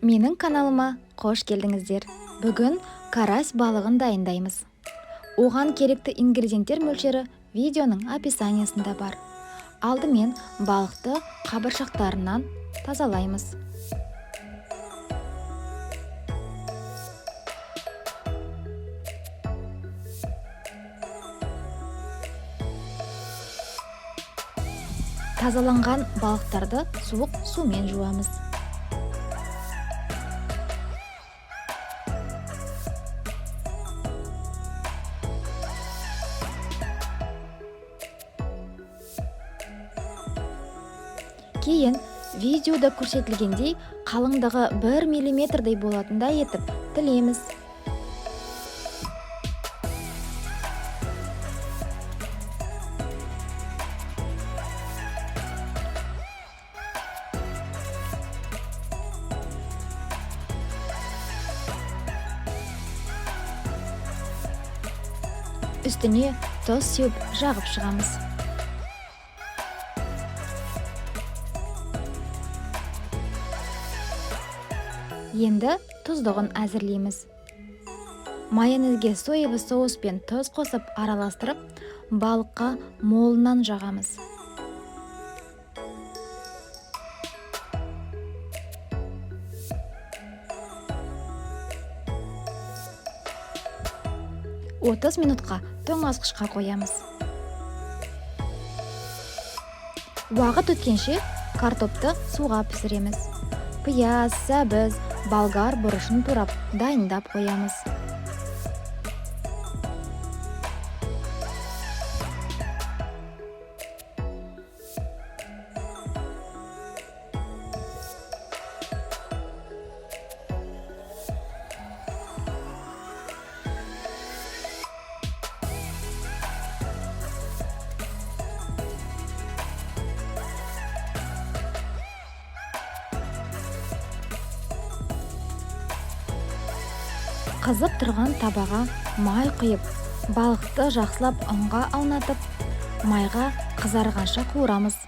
Менің каналыма қош келдіңіздер. Бүгін карась балығын дайындаймыз. Оған керекті ингредиенттер мөлшері видеоның описаниясында бар. Алдымен балықты қабыршақтарынан тазалаймыз. Тазаланған балықтарды суық сумен жуамыз. Кейін видеода көрсетілгендей қалыңдығы 1 миллиметрдей болатындай етіп тілеміз. Үстіне тұз сеуіп жағып шығамыз. Енді тұздығын әзірлейміз. Майонезге соевый соус пен тұз қосып араластырып, балыққа молынан жағамыз. 30 минутқа тоңазытқышқа қоямыз. Уақыт өткенше картопты суға пісіреміз. Пияз, сәбіз, болгар бұрышын турап дайындап қоямыз. Қызып тұрған табаға май құйып, балықты жақсылап ұнға аунатып, майға қызарғанша қуырамыз.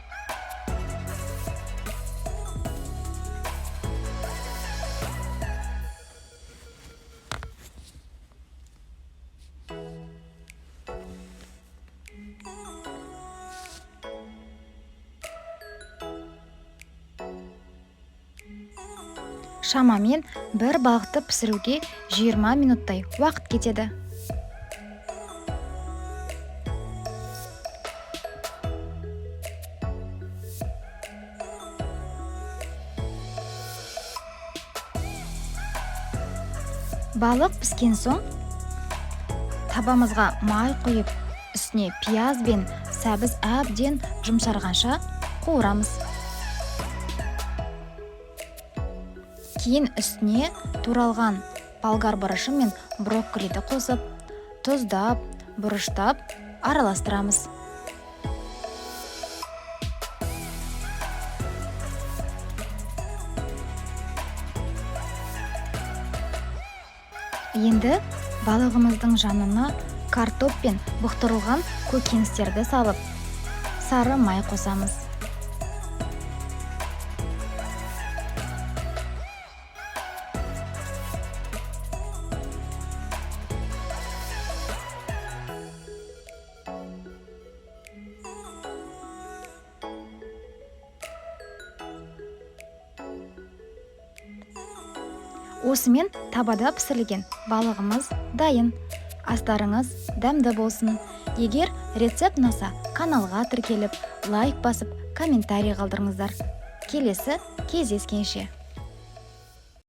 Шамамен бір балықты пісіруге 20 минуттай уақыт кетеді. Балық піскен соң табамызға май құйып, үстіне пияз бен сәбіз әбден жұмсарғанша қуырамыз. Кейін үстіне туралған болгар бұрышы мен брокколиді қосып, тұздап, бұрыштап араластырамыз. Енді балығымыздың жанына картоп пен бұқтырылған көкөністерді салып, сары май қосамыз. Осымен табада пісірілген балығымыз дайын. Астарыңыз дәмді болсын. Егер рецепт ұнаса, каналға тіркеліп, лайк басып, комментарий қалдырыңыздар. Келесі кездескенше.